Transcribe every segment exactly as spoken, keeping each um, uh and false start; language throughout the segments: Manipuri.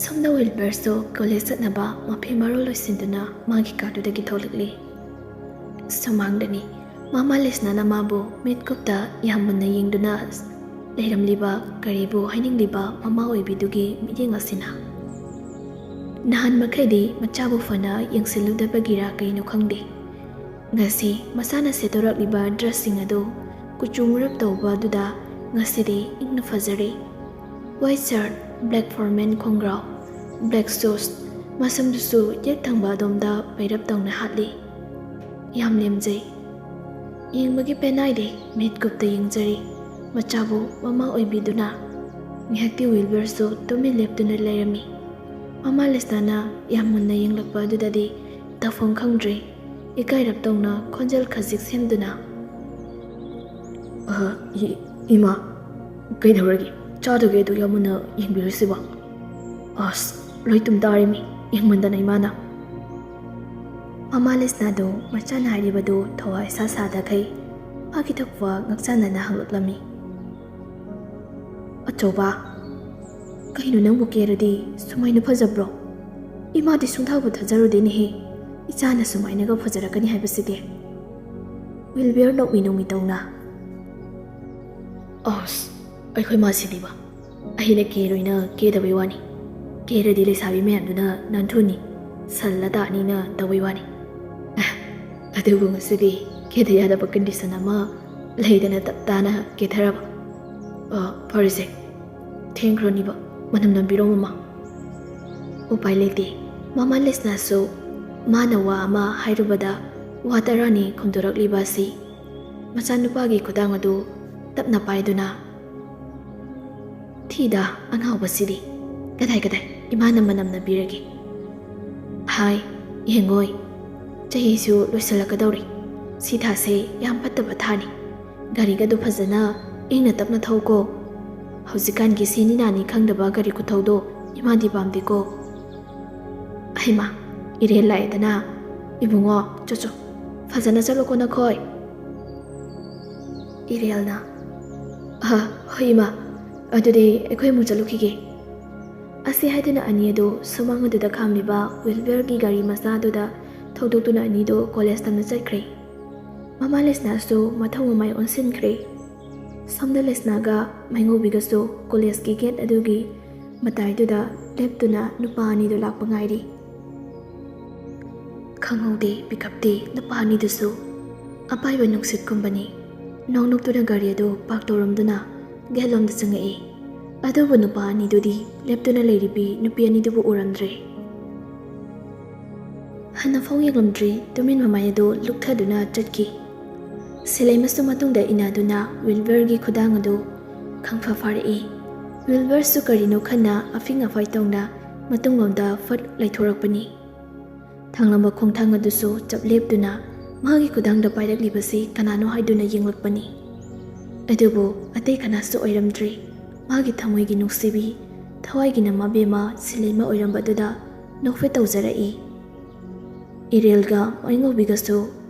ꯁꯣꯝꯗ ꯋꯤꯜꯕꯔꯁꯨ ꯀꯣꯂꯦꯖ ꯆꯠꯅꯕ ꯃꯐꯤ ꯃꯔꯣꯜ ꯂꯣꯏꯁꯤꯟꯗꯨꯅ ꯃꯥꯒꯤ ꯀꯥꯗꯨꯗꯒꯤ ꯊꯣꯛꯂꯛꯂꯤ꯫ ꯁꯨꯃꯥꯡꯗꯅꯤ꯫ ꯃꯃꯥ ꯂꯤꯁꯅꯥꯅ ꯃꯥꯕꯨ ꯃꯤꯠꯀꯨꯞꯇ ꯌꯥꯝ ꯃꯨꯟꯅ ꯌꯦꯡꯗꯨꯅ ꯂꯩꯔꯝꯂꯤꯕ ꯀꯔꯤꯕꯨ ꯍꯥꯏꯅꯤꯡꯂꯤꯕ ꯃꯃꯥ ꯑꯣꯏꯕꯤꯗꯨꯒꯤ ꯃꯤꯠꯌꯦꯡ ꯑꯁꯤꯅ꯫ ꯅꯍꯥꯟ ꯃꯈꯩꯗꯤ ꯃꯆꯥꯕꯨ ꯐꯅ ꯌꯦꯡꯁꯤꯜꯂꯨꯗꯕꯒꯤꯔꯥ ꯀꯩꯅꯣ ꯈꯪꯗꯦ, ꯉꯁꯤ ꯃꯁꯥꯅ ꯁꯦꯠꯇꯣꯔꯛꯂꯤꯕ ꯗ꯭ꯔꯦꯁꯁꯤꯡ ꯑꯗꯨ ꯀꯨꯆꯨ ꯃꯨꯔꯞ ꯇꯧꯕ ꯑꯗꯨꯗ ꯉꯁꯤꯗꯤ ꯏꯪꯅ ꯐꯖꯔꯦ꯫ ꯋꯥꯏꯠ ꯁꯔꯠ, ꯕ꯭ꯂꯦꯛ ꯐꯣꯔꯃꯦꯜ ꯈꯣꯡꯒ꯭ꯔꯥꯎ, ꯕ꯭ꯂꯦꯛ ꯁꯨꯁ, ꯃꯁꯝꯗꯨꯁꯨ ꯌꯦꯛ ꯊꯪꯕ ꯑꯗꯣꯝꯗ ꯄꯩꯔꯞ ꯇꯧꯅ ꯍꯥꯠꯂꯤ꯫ ꯌꯥꯝ ꯂꯦꯝꯖꯩ꯫ ꯌꯦꯡꯕꯒꯤ ꯄꯦꯟꯅꯥꯏꯗꯦ, ꯃꯤꯠꯀꯨꯞꯇ ꯌꯦꯡꯖꯔꯤ꯫ ꯃꯆꯥꯕꯨ ꯃꯃꯥ ꯑꯣꯏꯕꯤꯗꯨꯅ꯫ ꯉꯥꯏꯍꯥꯛꯇꯤ ꯋꯤꯜꯕꯔꯁꯨ ꯇꯨꯃꯤꯟ ꯂꯦꯞꯇꯨꯅ ꯂꯩꯔꯝꯃꯤ꯫ ꯃꯃꯥ ꯂꯤꯁꯅꯥꯅ ꯌꯥꯝ ꯃꯨꯟꯅ ꯌꯦꯡꯂꯛꯄ ꯑꯗꯨꯗꯗꯤ ꯇꯧꯐꯝ ꯈꯪꯗ꯭ꯔꯦ꯫ ꯏꯀꯥꯏꯔꯞ ꯇꯧꯅ ꯈꯣꯟꯖꯦꯜ ꯈꯖꯤꯛ ꯁꯦꯝꯗꯨꯅ, "ꯑ, ꯏ-, ꯏꯃꯥ, ꯀꯩꯗꯧꯔꯒꯦ? ꯆꯥꯗꯒꯦ ꯑꯗꯨ ꯌꯥꯝ ꯃꯨꯟꯅ ꯌꯦꯡꯕꯤꯔꯤꯁꯤꯕꯣ?" "ꯑꯁ, ꯂꯣꯏ ꯇꯨꯝ ꯇꯥꯔꯦꯃꯤ, ꯌꯦꯡꯃꯟꯗꯅ ꯏꯃꯥꯅ꯫" ꯃꯃꯥ ꯂꯤꯁꯅꯥꯗꯨ ꯃꯆꯥꯅ ꯍꯥꯏꯔꯤꯕꯗꯨ ꯊꯋꯥꯏ ꯁꯥ ꯁꯥꯗꯈꯩ ꯃꯥꯒꯤ ꯊꯣꯛꯄ ꯉꯛꯆꯥꯟꯅꯅ ꯍꯪꯂꯛꯂꯝꯃꯤ꯫ "ꯑꯆꯧꯕ, ꯀꯩꯅꯣ ꯅꯪꯕꯨ ꯀꯦꯔꯗꯤ ꯁꯨꯃꯥꯏꯅ ꯐꯖꯕ꯭ꯔꯣ? ꯏꯃꯥꯗꯤ ꯁꯨꯡꯊꯥꯕꯨ ꯊꯥꯖꯔꯨꯗꯦꯅꯦꯍꯦ, ꯏꯆꯥꯅ ꯁꯨꯃꯥꯏꯅꯒ ꯐꯖꯔꯛꯀꯅꯤ ꯍꯥꯏꯕꯁꯤꯗꯤ꯫" ꯋꯤꯜꯕꯤꯌꯔ ꯅꯣꯛꯃꯤ ꯅꯣꯛꯃꯤ ꯇꯧꯅ, "ꯑꯁ, ꯑꯩꯈꯣꯏ ꯃꯥꯁꯤꯗꯤꯕ, ꯑꯩꯅ ꯀꯦꯔꯣꯏꯅ ꯀꯦꯗꯕꯩ ꯋꯥꯅꯤ꯫ ꯀꯦꯔꯗꯤ ꯂꯩꯁꯥꯕꯤ ꯃꯌꯥꯝꯗꯨꯅ ꯅꯥꯟꯊꯨꯅꯤ, ꯁꯜꯂ ꯇꯥꯅꯤꯅ ꯇꯧꯕꯩ ꯋꯥꯅꯤ꯫ ꯑꯗꯨꯕꯨ ꯉꯁꯤꯗꯤ ꯀꯦꯗ ꯌꯥꯗꯕ ꯀꯟꯗꯤꯁꯟ ꯑꯃ ꯂꯩꯗꯅ ꯇꯞ ꯇꯥꯅ ꯀꯦꯊꯔꯕ꯫ ꯑ, ꯐꯔꯦꯁꯦ, ꯊꯦꯡꯈ꯭ꯔꯅꯤꯕ, ꯃꯅꯝ ꯅꯝꯕꯤꯔꯣ ꯃꯃꯥ꯫" ꯎꯄꯥꯏ ꯂꯩꯇꯦ꯫ ꯃꯃꯥ ꯂꯤꯁꯅꯥꯁꯨ ꯃꯥꯅ ꯋꯥ ꯑꯃ ꯍꯥꯏꯔꯨꯕꯗ ꯋꯥ ꯇꯔꯥꯅꯤ ꯈꯨꯝꯗꯣꯔꯛꯂꯤꯕ ꯑꯁꯤ ꯃꯆꯥꯅꯨꯄꯥꯒꯤ ꯈꯨꯗꯥꯡ ꯑꯗꯨ ꯇꯞꯅ ꯄꯥꯏꯗꯨꯅ, "ꯊꯤꯗ ꯑꯉꯥꯎꯕꯁꯤꯗꯤ꯫ ꯀꯗꯥꯏ ꯀꯗꯥꯏ ꯏꯃꯥꯅ ꯃꯅꯝ ꯅꯝꯕꯤꯔꯒꯦ?" "ꯍꯥꯏ, ꯌꯦꯡꯉꯣꯏ, ꯆꯍꯤꯁꯨ ꯂꯣꯏꯁꯤꯜꯂꯛꯀꯗꯧꯔꯦ꯫ ꯁꯤ ꯊꯥꯁꯦ ꯌꯥꯝ ꯐꯠꯇꯕ ꯊꯥꯅꯤ꯫ ꯒꯥꯔꯤꯒꯗꯣ ꯐꯖꯅ ꯏꯪꯅ ꯇꯞꯅ ꯊꯧꯀꯣ꯫ ꯍꯧꯖꯤꯛꯀꯥꯟꯒꯤ ꯁꯤꯅꯤ ꯅꯥꯅꯤ ꯈꯪꯗꯕ ꯒꯥꯔꯤ ꯈꯨꯊꯧꯗꯣ ꯏꯃꯥꯗꯤ ꯄꯥꯝꯗꯦꯀꯣ꯫" "ꯍꯩꯃꯥ, ꯏꯔꯦꯜ ꯂꯥꯛꯑꯦꯗꯅ꯫ ꯏꯕꯨꯡꯉꯣ, ꯆꯣ ꯆꯣ, ꯐꯖꯅ ꯆꯠꯂꯨꯀꯣ ꯅꯈꯣꯏ꯫" ꯏꯔꯦꯜꯅ, "ꯑ, ꯍꯣꯏ ꯏꯃꯥ, ꯑꯗꯨꯗꯤ ꯑꯩꯈꯣꯏ ꯑꯃꯨꯛ ꯆꯠꯂꯨꯈꯤꯒꯦ꯫" ꯑꯁꯤ ꯍꯥꯏꯗꯨꯅ ꯑꯅꯤ ꯑꯗꯨ ꯁꯨꯃꯥꯡ ꯑꯗꯨꯗ ꯈꯥꯝꯂꯤꯕ ꯋꯤꯜꯕꯔꯒꯤ ꯒꯥꯔꯤ ꯃꯆꯥ ꯑꯗꯨꯗ ꯊꯧꯗꯣꯛꯇꯨꯅ ꯑꯅꯤꯗꯨ ꯀꯣꯂꯦꯖ ꯇꯝꯅ ꯆꯠꯈ꯭ꯔꯦ꯫ ꯃꯃꯥ ꯂꯦꯁꯅꯥꯁꯨ ꯃꯊꯧ ꯃꯃꯥꯏ ꯑꯣꯟꯁꯤꯟꯈ꯭ꯔꯦ꯫ ꯁꯣꯝꯗ ꯂꯦꯁꯅꯥꯒ ꯃꯩꯉꯧꯕꯤꯒꯁꯨ ꯀꯣꯂꯦꯖꯀꯤ ꯒꯦꯠ ꯑꯗꯨꯒꯤ ꯃꯇꯥꯏꯗꯨꯗ ꯂꯦꯞꯇꯨꯅ ꯅꯨꯄꯥ ꯑꯅꯤꯗꯨ ꯂꯥꯛꯄ ꯉꯥꯏꯔꯤ꯫ ꯈꯪꯍꯧꯗꯦ ꯄꯤꯀꯞꯇꯤ ꯅꯨꯄꯥ ꯑꯅꯤꯗꯨꯁꯨ ꯑꯄꯥꯏꯕ ꯅꯨꯡꯁꯤꯠꯀꯨꯝꯕꯅꯤ꯫ ꯅꯣꯛ ꯅꯣꯛꯇꯨꯅ ꯒꯥꯔꯤ ꯑꯗꯨ ꯄꯥꯔꯛ ꯇꯧꯔꯝꯗꯨꯅ ꯒꯦꯠꯂꯣꯝꯗ ꯆꯪꯉꯛꯏ꯫ ꯑꯗꯨꯕꯨ ꯅꯨꯄꯥ ꯑꯅꯤꯗꯨꯗꯤ ꯂꯦꯞꯇꯨꯅ ꯂꯩꯔꯤꯕꯤ ꯅꯨꯄꯤ ꯑꯅꯤꯗꯨꯕꯨ ꯎꯔꯝꯗ꯭ꯔꯦ꯫ ꯍꯟꯅꯐꯥꯎ ꯌꯦꯡꯂꯝꯗ꯭ꯔꯤ ꯇꯨꯃꯤꯟ ꯃꯃꯥꯏ ꯑꯗꯨ ꯂꯨꯛꯊꯗꯨꯅ ꯆꯠꯈꯤ꯫ ꯁꯤꯂꯩꯃꯁꯨ ꯃꯇꯨꯡꯗ ꯏꯟꯅꯗꯨꯅ ꯋꯤꯜꯕꯔꯒꯤ ꯈꯨꯗꯥꯡ ꯑꯗꯨ ꯈꯪꯐ ꯐꯥꯔꯛꯏ꯫ ꯋꯤꯜꯕꯔꯁꯨ ꯀꯔꯤꯅꯣ ꯈꯟꯅ ꯑꯐꯤꯡ ꯑꯐꯥꯏ ꯇꯧꯅ ꯃꯇꯨꯡꯂꯣꯝꯗ ꯐꯠ ꯂꯩꯊꯣꯔꯛꯄꯅꯤ꯫ ꯊꯥꯡꯂꯝꯕ ꯈꯣꯡꯊꯥꯡ ꯑꯗꯨꯁꯨ ꯆꯞ ꯂꯦꯞꯇꯨꯅ ꯃꯥꯒꯤ ꯈꯨꯗꯥꯡꯗ ꯄꯥꯏꯔꯛꯂꯤꯕꯁꯤ ꯀꯅꯥꯅꯣ ꯍꯥꯏꯗꯨꯅ ꯌꯦꯡꯂꯛꯄꯅꯤ꯫ ꯑꯗꯨꯕꯨ ꯑꯇꯩ ꯀꯅꯥꯁꯨ ꯑꯣꯏꯔꯝꯗ꯭ꯔꯤ꯫ ꯃꯥꯒꯤ ꯊꯃꯣꯏꯒꯤ ꯅꯨꯡꯁꯤꯕꯤ, ꯊꯋꯥꯏꯒꯤ ꯅꯃꯥꯕꯦꯝꯃ ꯁꯤꯂꯩꯃ ꯑꯣꯏꯔꯝꯕꯗꯨꯗ ꯅꯣꯛꯐꯦꯠ ꯇꯧꯖꯔꯛꯏ꯫ ꯏꯔꯦꯜꯒ ꯃꯩꯉꯧꯕꯤꯒꯁꯨ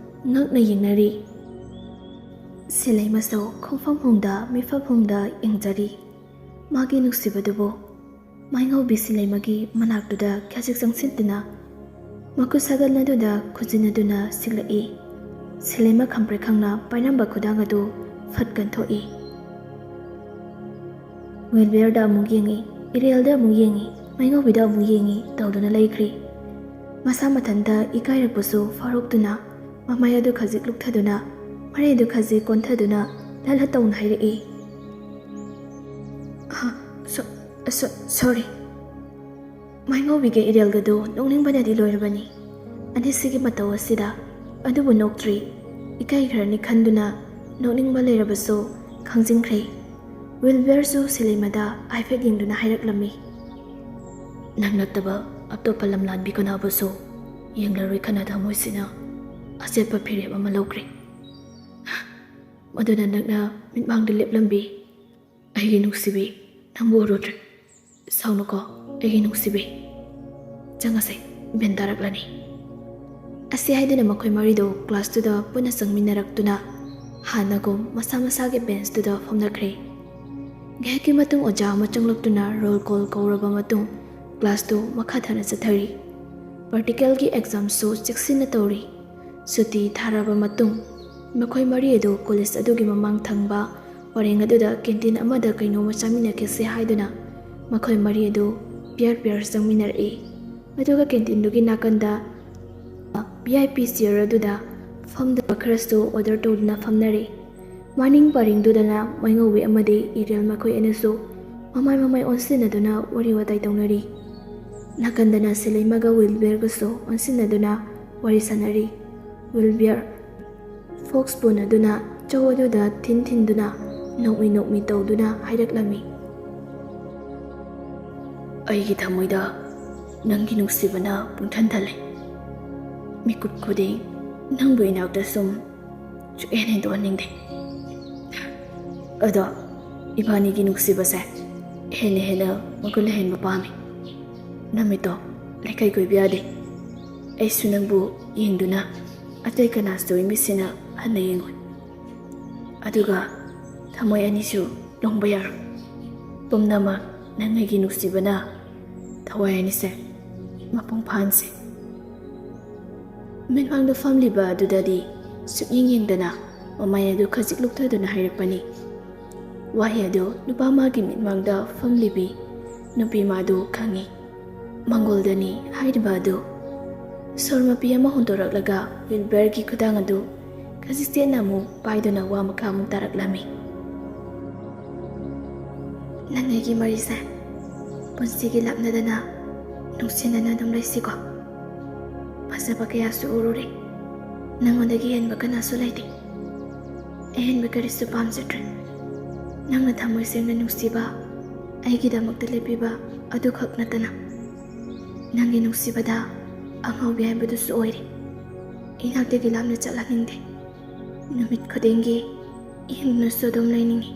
ꯉꯛꯅ ꯌꯦꯡꯅꯔꯤ꯫ ꯁꯤꯂꯩꯃꯁꯨ ꯈꯣꯡꯐꯝ ꯍꯣꯡꯗ ꯃꯤꯐꯝ ꯍꯣꯡꯗ ꯌꯦꯡꯖꯔꯤ꯫ ꯃꯥꯒꯤ ꯅꯨꯡꯁꯤꯕꯗꯨꯕꯨ ꯃꯩꯉꯧꯕꯤ ꯁꯤꯂꯩꯃꯒꯤ ꯃꯅꯥꯛꯇꯨꯗ ꯈꯖꯤꯛ ꯆꯪꯁꯤꯟꯗꯨꯅ ꯃꯈꯨꯠ ꯁꯥꯒꯠꯅꯗꯨꯅ ꯈꯨꯖꯤꯟꯅꯗꯨꯅ ꯁꯤꯛꯂꯛꯏ꯫ ꯁꯤꯂꯩꯃ ꯈꯪꯄ꯭ꯔꯦꯛ ꯈꯪꯅ ꯄꯥꯏꯔꯝꯕ ꯈꯨꯗꯥꯡ ꯑꯗꯨ ꯐꯠ ꯀꯟꯊꯣꯛꯏ꯫ ꯋꯤꯜꯕꯤꯌꯔꯗ ꯑꯃꯨꯛ ꯌꯦꯡꯉꯤ, ꯏꯔꯦꯜꯗ ꯑꯃꯨꯛ ꯌꯦꯡꯉꯤ, ꯃꯩꯉꯧꯕꯤꯗ ꯑꯃꯨꯛ ꯌꯦꯡꯉꯤ ꯇꯧꯗꯨꯅ ꯂꯩꯈ꯭ꯔꯤ꯫ ꯃꯁꯥ ꯃꯊꯟꯇ ꯏꯀꯥꯏꯔꯛꯄꯁꯨ ꯐꯥꯎꯔꯛꯇꯨꯅ ꯃꯃꯥꯏ ꯑꯗꯨ ꯈꯖꯤꯛ ꯂꯨꯛꯊꯗꯨꯅ, ꯃꯔꯩ ꯑꯗꯨ ꯈꯖꯤꯛ ꯀꯣꯟꯊꯗꯨꯅ ꯂꯠ ꯂꯠ ꯇꯧꯅ ꯍꯥꯏꯔꯛꯏ, "ꯑ, ꯁꯣ-, ꯁꯣ-, ꯁꯣꯔꯤ꯫ ꯃꯥꯏꯉꯧꯕꯤꯒ ꯏꯔꯦꯜꯒꯗꯨ ꯅꯣꯛꯅꯤꯡꯕꯅꯗꯤ ꯂꯣꯏꯔꯕꯅꯤ꯫ ꯑꯅꯤꯁꯤꯒꯤ ꯃꯇꯧ ꯑꯁꯤꯗ꯫ ꯑꯗꯨꯕꯨ ꯅꯣꯛꯇ꯭ꯔꯤ꯫ ꯏꯀꯥꯏꯈ꯭ꯔꯅꯤ ꯈꯟꯗꯨꯅ ꯅꯣꯛꯅꯤꯡꯕ ꯂꯩꯔꯕꯁꯨ ꯈꯥꯡꯖꯤꯟꯈ꯭ꯔꯦ꯫" ꯋꯤꯜꯕꯔꯁꯨ ꯁꯤꯂꯩꯃꯗ ꯍꯥꯏꯐꯦꯠ ꯌꯦꯡꯗꯨꯅ ꯍꯥꯏꯔꯛꯂꯝꯃꯤ, "ꯅꯪ ꯅꯠꯇꯕ ꯑꯇꯣꯞꯄ ꯂꯝꯂꯥꯟꯕꯤ ꯀꯅꯥꯕꯨꯁꯨ ꯌꯦꯡꯂꯔꯣꯏ ꯈꯟꯅ ꯊꯃꯣꯏꯁꯤꯅ ꯑꯆꯦꯠꯄ ꯐꯤꯔꯦꯞ ꯑꯃ ꯂꯧꯈ꯭ꯔꯦ꯫ ꯃꯗꯨꯅ ꯅꯛꯅ ꯃꯤꯠꯃꯥꯡꯗ ꯂꯦꯞꯂꯝꯕꯤ ꯑꯩꯒꯤ ꯅꯨꯡꯁꯤꯕꯤ, ꯅꯪꯕꯨ ꯎꯔꯨꯗ꯭ꯔꯦ꯫ ꯁꯥꯎꯅꯨꯀꯣ, ꯑꯩꯒꯤ ꯅꯨꯡꯁꯤꯕꯤ꯫ ꯆꯪꯉꯁꯦ, ꯕꯦꯟ ꯇꯥꯔꯛꯂꯅꯤ꯫" ꯑꯁꯤ ꯍꯥꯏꯗꯨꯅ ꯃꯈꯣꯏ ꯃꯔꯤꯗꯨ ꯀ꯭ꯂꯥꯁꯇꯨꯗ ꯄꯨꯟꯅ ꯆꯪꯃꯤꯟꯅꯔꯛꯇꯨꯅ ꯍꯥꯟꯅꯒꯨꯝ ꯃꯁꯥ ꯃꯁꯥꯒꯤ ꯕꯦꯟꯁꯇꯨꯗ ꯐꯝꯅꯈ꯭ꯔꯦ꯫ ꯉꯥꯏꯍꯥꯛꯀꯤ ꯃꯇꯨꯡ ꯑꯣꯖꯥ ꯑꯃ ꯆꯪꯂꯛꯇꯨꯅ ꯔꯣꯜ ꯀꯣꯜ ꯀꯧꯔꯕ ꯃꯇꯨꯡ ꯀ꯭ꯂꯥꯁꯇꯨ ꯃꯈꯥ ꯇꯥꯅ ꯆꯠꯊꯔꯤ꯫ ꯄ꯭ꯔꯦꯛꯇꯤꯀꯦꯜꯒꯤ ꯑꯦꯛꯖꯥꯝꯁꯨ ꯆꯦꯛꯁꯤꯟꯅ ꯇꯧꯔꯤ꯫ ꯁꯨꯇꯤ ꯊꯥꯔꯕ ꯃꯇꯨꯡ ꯃꯈꯣꯏ ꯃꯔꯤ ꯑꯗꯨ ꯀꯣꯂꯦꯖ ꯑꯗꯨꯒꯤ ꯃꯃꯥꯡ ꯊꯪꯕ ꯄꯔꯦꯡ ꯑꯗꯨꯗ ꯀꯦꯟꯇꯤꯟ ꯑꯃꯗ ꯀꯩꯅꯣꯝꯃ ꯆꯥꯃꯤꯟꯅꯈꯤꯁꯤ ꯍꯥꯏꯗꯨꯅ ꯃꯈꯣꯏ ꯃꯔꯤ ꯑꯗꯨ ꯄꯤꯌꯔ ꯄꯤꯌꯔ ꯆꯪꯃꯤꯟꯅꯔꯛꯏ꯫ ꯑꯗꯨꯒ ꯀꯦꯟꯇꯤꯟꯗꯨꯒꯤ ꯅꯥꯀꯟꯗ ꯚꯤ ꯑꯥꯏ ꯄꯤ ꯆꯤꯌꯔ ꯑꯗꯨꯗ ꯐꯝꯗꯕ ꯈꯔꯁꯨ ꯑꯣꯔꯗꯔ ꯇꯧꯗꯨꯅ ꯐꯝꯅꯔꯦ꯫ ꯃꯅꯤꯡ ꯄꯔꯦꯡꯗꯨꯗꯅ ꯃꯥꯏꯉꯧꯕꯤ ꯑꯃꯗꯤ ꯏꯔꯦꯜ ꯃꯈꯣꯏ ꯑꯅꯤꯁꯨ ꯃꯃꯥꯏ ꯃꯃꯥꯏ ꯑꯣꯟꯁꯤꯟꯅꯗꯨꯅ ꯋꯥꯔꯤ ꯋꯥꯇꯥꯏ ꯇꯧꯅꯔꯤ꯫ ꯅꯥꯀꯟꯗꯅ ꯁꯤꯂꯩꯃꯒ ꯋꯤꯜꯕꯤꯌꯔꯒꯁꯨ ꯑꯣꯟꯁꯤꯟꯅꯗꯨꯅ ꯋꯥꯔꯤ ꯁꯥꯟꯅꯔꯤ꯫ ꯋꯤꯜꯕꯤꯌꯔ ꯐꯣꯛꯁ ꯄꯨꯅꯗꯨꯅ ꯆꯧ ꯑꯗꯨꯗ ꯊꯤꯟ ꯊꯤꯟꯗꯨꯅ ꯅꯣꯛꯃꯤ ꯅꯣꯛꯃꯤ ꯇꯧꯗꯨꯅ ꯍꯥꯏꯔꯛꯂꯝꯃꯤ꯫ ꯑꯩꯒꯤ ꯊꯃꯣꯏꯗ ꯅꯪꯒꯤ ꯅꯨꯡꯁꯤꯕꯅ ꯄꯨꯡꯊꯟ ꯊꯜꯂꯦ꯫ ꯃꯤꯀꯨꯞ ꯈꯨꯗꯤꯡ ꯅꯪꯕꯨ ꯏꯅꯥꯛꯇ ꯁꯨꯝ ꯁꯨꯛꯍꯦꯟ ꯍꯦꯟꯗꯣꯛꯍꯟꯅꯤꯡꯗꯦ꯫ ꯑꯗꯣ ꯏꯕꯥꯅꯤꯒꯤ ꯅꯨꯡꯁꯤꯕꯁꯦ ꯍꯦꯟꯅ ꯍꯦꯟꯅ ꯃꯒꯨꯟ ꯂꯩꯍꯟꯕ ꯄꯥꯝꯃꯤ꯫ ꯅꯨꯃꯤꯠꯇꯣ ꯂꯩꯀꯥꯏ ꯀꯣꯏꯕ ꯌꯥꯗꯦ꯫ ꯑꯩꯁꯨ ꯅꯪꯕꯨ ꯌꯦꯡꯗꯨꯅ ꯑꯇꯩ ꯀꯅꯥꯁꯨ ꯏꯃꯤꯠꯁꯤꯅ ꯍꯟꯅ ꯌꯦꯡꯉꯣꯏ꯫ ꯑꯗꯨꯒ ꯊꯃꯣꯏ ꯑꯅꯤꯁꯨ ꯂꯣꯡꯕ ꯌꯥꯔꯣꯏ꯫ ꯄꯨꯝꯅꯃꯛ ꯅꯪ ꯑꯩꯒꯤ ꯅꯨꯡꯁꯤꯕꯅ ꯊꯋꯥꯏ ꯑꯅꯤꯁꯦ ꯃꯄꯨꯡ ꯐꯥꯍꯟꯁꯦ꯫ ꯃꯤꯠꯃꯥꯡꯗ ꯐꯝꯂꯤꯕ ꯑꯗꯨꯗꯗꯤ ꯁꯨꯛꯌꯦꯡ ꯌꯦꯡꯗꯅ ꯃꯃꯥꯏ ꯑꯗꯨ ꯈꯖꯤꯛ ꯂꯨꯞꯊꯗꯨꯅ ꯍꯥꯏꯔꯛꯄꯅꯤ꯫ ꯋꯥꯍꯩ ꯑꯗꯨ ꯅꯨꯄꯥ ꯃꯥꯒꯤ ꯃꯤꯠꯃꯥꯡꯗ ꯐꯝꯂꯤꯕꯤ ꯅꯨꯄꯤ ꯃꯥꯗꯨ ꯈꯪꯏ꯫ ꯃꯪꯒꯣꯜꯗꯅꯤ ꯍꯥꯏꯔꯤꯕ ꯑꯗꯨ꯫ ꯁꯣꯔ ꯃꯄꯤ ꯑꯃ ꯍꯣꯟꯗꯣꯔꯛꯂꯒ ꯋꯤꯜꯕꯔꯒꯤ ꯈꯨꯗꯥꯡ ꯑꯗꯨ ꯈꯖꯤꯛ ꯆꯦꯠꯅ ꯑꯃꯨꯛ ꯄꯥꯏꯗꯨꯅ ꯋꯥ ꯃꯈꯥ ꯑꯃꯨꯛ ꯇꯥꯔꯛꯂꯝꯃꯤ꯫ ꯅꯪ ꯑꯩꯒꯤ ꯃꯔꯤꯁꯦ ꯄꯨꯟꯁꯤꯒꯤ ꯂꯥꯞꯅꯗꯅ ꯅꯨꯡꯁꯤꯅꯅ ꯑꯗꯨꯝ ꯂꯩꯁꯤꯀꯣ꯫ ꯐꯖꯕ ꯀꯌꯥꯁꯨ ꯎꯔꯨꯔꯦ, ꯅꯪꯉꯣꯟꯗꯒꯤ ꯍꯦꯟꯕ ꯀꯅꯥꯁꯨ ꯂꯩꯇꯦ꯫ ꯑꯍꯦꯟꯕ ꯀꯔꯤꯁꯨ ꯄꯥꯝꯖꯗ꯭ꯔꯦ꯫ ꯅꯪꯅ ꯊꯃꯣꯏ ꯁꯦꯡꯅ ꯅꯨꯡꯁꯤꯕ, ꯑꯩꯒꯤꯗꯃꯛꯇ ꯂꯦꯞꯄꯤꯕ ꯑꯗꯨꯈꯛ ꯅꯠꯇꯅ ꯅꯪꯒꯤ ꯅꯨꯡꯁꯤꯕꯗ ꯑꯉꯥꯎꯕꯤ ꯍꯥꯏꯕꯗꯨꯁꯨ ꯑꯣꯏꯔꯦ꯫ ꯏꯅꯥꯛꯇꯒꯤ ꯂꯥꯞꯅ ꯆꯠꯍꯟꯅꯤꯡꯗꯦ꯫ ꯅꯨꯃꯤꯠ ꯈꯨꯗꯤꯡꯒꯤ ꯌꯦꯡꯗꯨꯅꯁꯨ ꯑꯗꯨꯝ ꯂꯩꯅꯤꯡꯏ꯫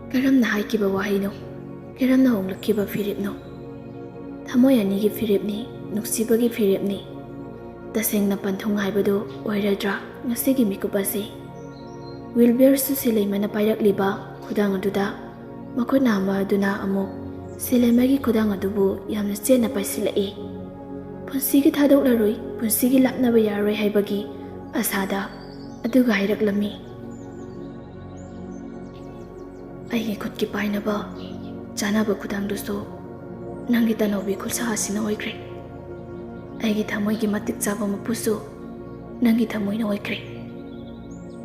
ꯀꯔꯝꯅ ꯍꯥꯏꯈꯤꯕ ꯋꯥꯍꯩꯅꯣ? ꯀꯔꯝꯅ ꯍꯣꯡꯂꯛꯈꯤꯕ ꯐꯤꯔꯦꯞꯅꯣ? ꯊꯃꯣꯏ ꯑꯅꯤꯒꯤ ꯐꯤꯔꯦꯞꯅꯤ, ꯅꯨꯡꯁꯤꯕꯒꯤ ꯐꯤꯔꯦꯞꯅꯤ꯫ ꯇꯁꯦꯡꯅ ꯄꯟꯊꯨꯡ ꯍꯥꯏꯕꯗꯨ ꯑꯣꯏꯔꯗ꯭ꯔꯥ ꯉꯁꯤꯒꯤ ꯃꯤꯀꯨꯞ ꯑꯁꯤ? ꯋꯤꯜꯕꯔꯁꯨ ꯁꯤꯂꯩꯃꯅ ꯄꯥꯏꯔꯛꯂꯤꯕ ꯈꯨꯗꯥꯡ ꯑꯗꯨꯗ ꯃꯈꯨꯠ ꯅꯥꯝꯃ ꯑꯗꯨꯅ ꯑꯃꯨꯛ ꯁꯤꯂꯩꯃꯒꯤ ꯈꯨꯗꯥꯡ ꯑꯗꯨꯕꯨ ꯌꯥꯝꯅ ꯆꯦꯠꯅ ꯄꯥꯏꯁꯤꯜꯂꯛꯏ꯫ "ꯄꯨꯟꯁꯤꯒꯤ ꯊꯥꯗꯣꯛꯂꯔꯣꯏ, ꯄꯨꯟꯁꯤꯒꯤ ꯂꯥꯞꯅꯕ ꯌꯥꯔꯣꯏ" ꯍꯥꯏꯕꯒꯤ ꯑꯁꯥꯗ ꯑꯗꯨꯒ ꯍꯥꯏꯔꯛꯂꯝꯃꯤ꯫ "ꯑꯩꯒꯤ ꯈꯨꯠꯀꯤ ꯄꯥꯏꯅꯕ ꯆꯥꯅꯕ ꯈꯨꯗꯥꯡꯗꯨꯁꯨ ꯅꯪꯒꯤ ꯇꯅꯧꯕꯤ ꯈꯨꯠꯁꯥ ꯑꯁꯤꯅ ꯑꯣꯏꯈ꯭ꯔꯦ꯫ ꯑꯩꯒꯤ ꯊꯃꯣꯏꯒꯤ ꯃꯇꯤꯛ ꯆꯥꯕ ꯃꯄꯨꯁꯨ ꯅꯪꯒꯤ ꯊꯃꯣꯏꯅ ꯑꯣꯏꯈ꯭ꯔꯦ꯫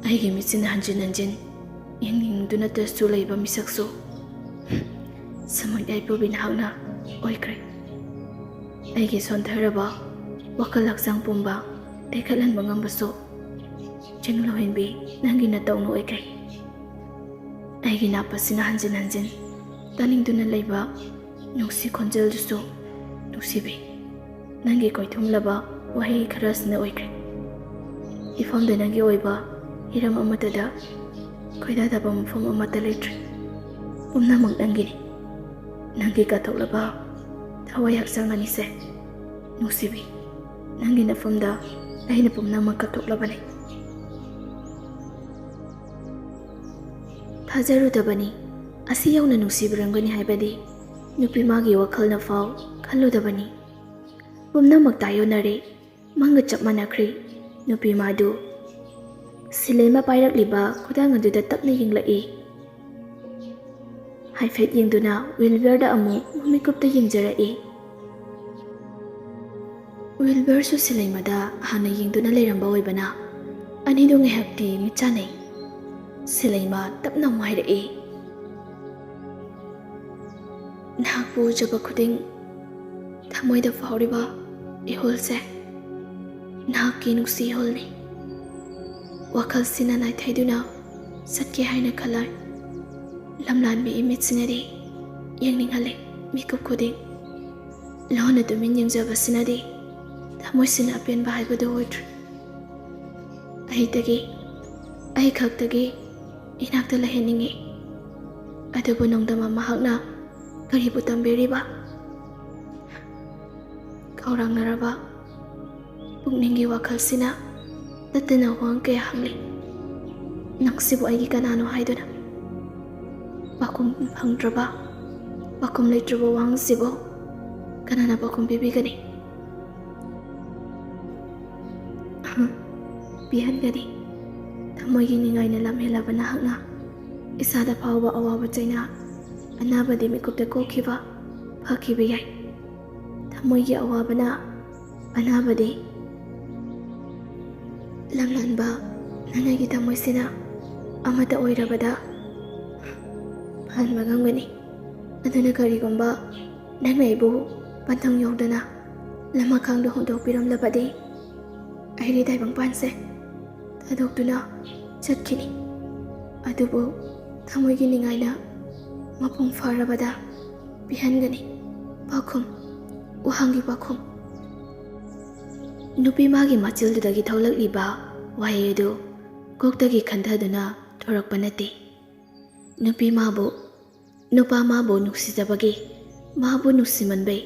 ꯑꯩꯒꯤ ꯃꯤꯠꯁꯤꯅ ꯍꯟꯖꯤꯟ ꯍꯟꯖꯤꯟ ꯌꯦꯡꯅꯤꯡꯗꯨꯅꯇꯁꯨ ꯂꯩꯕ ꯃꯤꯁꯛꯁꯨ ꯁꯃꯨꯗ꯭ꯔ ꯌꯥꯏꯐꯕꯤ ꯅꯍꯥꯛꯅ ꯑꯣꯏꯈ꯭ꯔꯦ꯫ ꯑꯩꯒꯤ ꯁꯣꯟꯊꯔꯕ ꯋꯥꯈꯜ ꯍꯛꯆꯥꯡ ꯄꯨꯝꯕ ꯇꯦꯛꯈꯠꯍꯟꯕ ꯉꯝꯕꯁꯨ ꯆꯤꯡꯂꯣꯏꯟꯕꯤ ꯅꯪꯒꯤ ꯅꯇꯧꯅ ꯑꯣꯏꯈ꯭ꯔꯦ꯫ ꯑꯩꯒꯤ ꯅꯥꯄꯁꯤꯅ ꯍꯟꯖꯤꯟ ꯍꯟꯖꯤꯟ ꯇꯥꯅꯤꯡꯗꯨꯅ ꯂꯩꯕ ꯅꯨꯡꯁꯤ ꯈꯣꯟꯖꯦꯜꯗꯨꯁꯨ ꯅꯨꯡꯁꯤꯕꯤ ꯅꯪꯒꯤ ꯀꯣꯏꯊꯨꯝꯂꯕ ꯋꯥꯍꯩ ꯈꯔꯁꯤꯅ ꯑꯣꯏꯈ꯭ꯔꯦ꯫ ꯏꯐꯝꯗ ꯅꯪꯒꯤ ꯑꯣꯏꯕ ꯍꯤꯔꯝ ꯑꯃꯠꯇꯗ ꯈꯣꯏꯗꯥꯗꯕ ꯃꯐꯝ ꯑꯃꯠꯇ ꯂꯩꯇ꯭ꯔꯦ꯫ ꯄꯨꯝꯅꯃꯛ ꯅꯪꯒꯤꯅꯤ꯫ ꯅꯪꯒꯤ ꯀꯠꯊꯣꯛꯂꯕ ꯊꯋꯥꯏ ꯍꯛꯆꯥꯡ ꯑꯅꯤꯁꯦ ꯅꯨꯡꯁꯤꯕꯤ, ꯅꯪꯒꯤ ꯅꯐꯝꯗ ꯑꯩꯅ ꯄꯨꯝꯅꯃꯛ ꯀꯠꯊꯣꯛꯂꯕꯅꯤ꯫ ꯊꯥꯖꯔꯨꯗꯕꯅꯤ, ꯑꯁꯤ ꯌꯧꯅ ꯅꯨꯡꯁꯤꯕꯤꯔꯝꯒꯅꯤ ꯍꯥꯏꯕꯗꯤ ꯅꯨꯄꯤ ꯃꯥꯒꯤ ꯋꯥꯈꯜꯅ ꯐꯥꯎ ꯈꯜꯂꯨꯗꯕꯅꯤ꯫ ꯄꯨꯝꯅꯃꯛ ꯇꯥꯏꯌꯣꯟꯅꯔꯦ, ꯃꯪꯒ ꯆꯞ ꯃꯥꯟꯅꯈ꯭ꯔꯦ꯫ ꯅꯨꯄꯤ ꯃꯥꯗꯨ ꯁꯤꯂꯩꯃ ꯄꯥꯏꯔꯛꯂꯤꯕ ꯈꯨꯗꯥꯡ ꯑꯗꯨꯗ ꯇꯞꯅ ꯌꯦꯡꯂꯛꯏ꯫ ꯍꯥꯏꯐꯦꯠ ꯌꯦꯡꯗꯨꯅ ꯋꯤꯜꯕꯔꯗ ꯑꯃꯨꯛ ꯃꯃꯤꯀꯨꯞꯇ ꯌꯦꯡꯖꯔꯛꯏ꯫ ꯋꯤꯜꯕꯔꯁꯨ ꯁꯤꯂꯩꯃꯗ ꯍꯥꯟꯅ ꯌꯦꯡꯗꯨꯅ ꯂꯩꯔꯝꯕ ꯑꯣꯏꯕꯅ ꯑꯅꯤꯗꯨ ꯉꯥꯏꯍꯥꯛꯇꯤ ꯃꯤꯠ ꯆꯥꯟꯅꯩ꯫ ꯁꯤꯂꯩꯃ ꯇꯞꯅ ꯑꯃꯨꯛ ꯍꯥꯏꯔꯛꯏ, "ꯅꯍꯥꯛꯄꯨ ꯎꯖꯕ ꯈꯨꯗꯤꯡ ꯊꯃꯣꯏꯗ ꯐꯥꯎꯔꯤꯕ ꯏꯍꯨꯜꯁꯦ ꯅꯍꯥꯛꯀꯤ ꯅꯨꯡꯁꯤ ꯏꯍꯨꯜꯅꯤ꯫ ꯋꯥꯈꯜꯁꯤꯅ ꯅꯥꯏꯊꯩꯗꯨꯅ ꯆꯠꯀꯦ ꯍꯥꯏꯅ ꯈꯜꯂꯣꯏ꯫ ꯂꯝꯂꯥꯟꯕꯤ ꯏꯃꯤꯠꯁꯤꯅꯗꯤ ꯌꯦꯡꯅꯤꯡꯍꯜꯂꯤ ꯃꯤꯀꯨꯞ ꯈꯨꯗꯤꯡ꯫ ꯂꯣꯟꯅ ꯇꯨꯃꯤꯟ ꯌꯦꯡꯖꯕꯁꯤꯅꯗꯤ ꯊꯃꯣꯏꯁꯤꯅ ꯑꯄꯦꯟꯕ ꯍꯥꯏꯕꯗꯨ ꯑꯣꯏꯗ꯭ꯔꯦ꯫ ꯑꯩꯗꯒꯤ, ꯑꯩ ꯈꯛꯇꯒꯤ ꯏꯅꯥꯛꯇ ꯂꯩꯍꯟꯅꯤꯡꯏ꯫ ꯑꯗꯨꯕꯨ ꯅꯣꯡꯗꯝꯕ ꯃꯍꯥꯛꯅ ꯀꯔꯤꯕꯨ ꯇꯝꯕꯤꯔꯤꯕ?" ꯈꯧꯔꯥꯡꯅꯔꯕ ꯄꯨꯛꯅꯤꯡꯒꯤ ꯋꯥꯈꯜꯁꯤꯅ ꯅꯠꯇꯅ ꯋꯥꯍꯪ ꯀꯌꯥ ꯍꯪꯂꯤ꯫ ꯅꯪꯁꯤꯕꯨ ꯑꯩꯒꯤ ꯀꯅꯥꯅꯣ ꯍꯥꯏꯗꯨꯅ? ꯄꯥꯎꯈꯨꯝ ꯐꯪꯗ꯭ꯔꯕ, ꯄꯥꯎꯈꯨꯝ ꯂꯩꯇ꯭ꯔꯕ ꯋꯥꯍꯪꯁꯤꯕꯨ ꯀꯅꯥꯅ ꯄꯥꯎꯈꯨꯝ ꯄꯤꯕꯤꯒꯅꯤ? ꯄꯤꯍꯟꯒꯅꯤ꯫ ꯊꯃꯣꯏꯒꯤ ꯅꯤꯡꯉꯥꯏꯅ ꯂꯝꯍꯦꯜꯂꯕ ꯅꯍꯥꯛꯅ ꯏꯁꯥꯗ ꯐꯥꯎꯕ ꯑꯋꯥꯕ ꯆꯩꯅꯥ, ꯑꯅꯥꯕꯗꯤ ꯃꯤꯀꯨꯞꯇ ꯀꯣꯛꯈꯤꯕ, ꯐꯈꯤꯕ ꯌꯥꯏ꯫ ꯊꯃꯣꯏꯒꯤ ꯑꯋꯥꯕꯅ ꯑꯅꯥꯕꯗꯤ ꯂꯝꯂꯥꯟꯕ ꯅꯪ ꯑꯩꯒꯤ ꯊꯃꯣꯏꯁꯤꯅ ꯑꯃꯠꯇ ꯑꯣꯏꯔꯕꯗ ꯐꯍꯟꯕ ꯉꯝꯒꯅꯤ꯫ ꯑꯗꯨꯅ ꯀꯔꯤꯒꯨꯝꯕ ꯅꯪꯅ ꯑꯩꯕꯨ ꯄꯟꯊꯨꯡ ꯌꯧꯗꯅ ꯂꯃꯈꯥꯡꯗ ꯍꯨꯟꯗꯣꯛꯄꯤꯔꯝꯂꯕꯗꯤ ꯑꯩꯗꯤ ꯇꯥꯏꯕꯪꯄꯥꯟꯁꯦ ꯊꯥꯗꯣꯛꯇꯨꯅ ꯆꯠꯈꯤꯅꯤ꯫ ꯑꯗꯨꯕꯨ ꯊꯃꯣꯏꯒꯤ ꯅꯤꯡꯉꯥꯏꯅ ꯃꯄꯨꯡ ꯐꯥꯔꯕꯗ ꯄꯤꯍꯟꯒꯅꯤ꯫ ꯄꯥꯎꯈꯨꯝ, ꯋꯥꯍꯪꯒꯤ ꯄꯥꯎꯈꯨꯝ꯫ ꯅꯨꯄꯤ ꯃꯥꯒꯤ ꯃꯆꯤꯜꯗꯨꯗꯒꯤ ꯊꯣꯛꯂꯛꯂꯤꯕ ꯋꯥꯍꯩ ꯑꯗꯨ ꯀꯣꯛꯇꯒꯤ ꯈꯟꯊꯗꯨꯅ ꯊꯣꯔꯛꯄ ꯅꯠꯇꯦ꯫ ꯅꯨꯄꯤ ꯃꯥꯕꯨ, ꯅꯨꯄꯥ ꯃꯥꯕꯨ ꯅꯨꯡꯁꯤꯖꯕꯒꯤ, ꯃꯥꯕꯨ ꯅꯨꯡꯁꯤꯃꯟꯕꯩ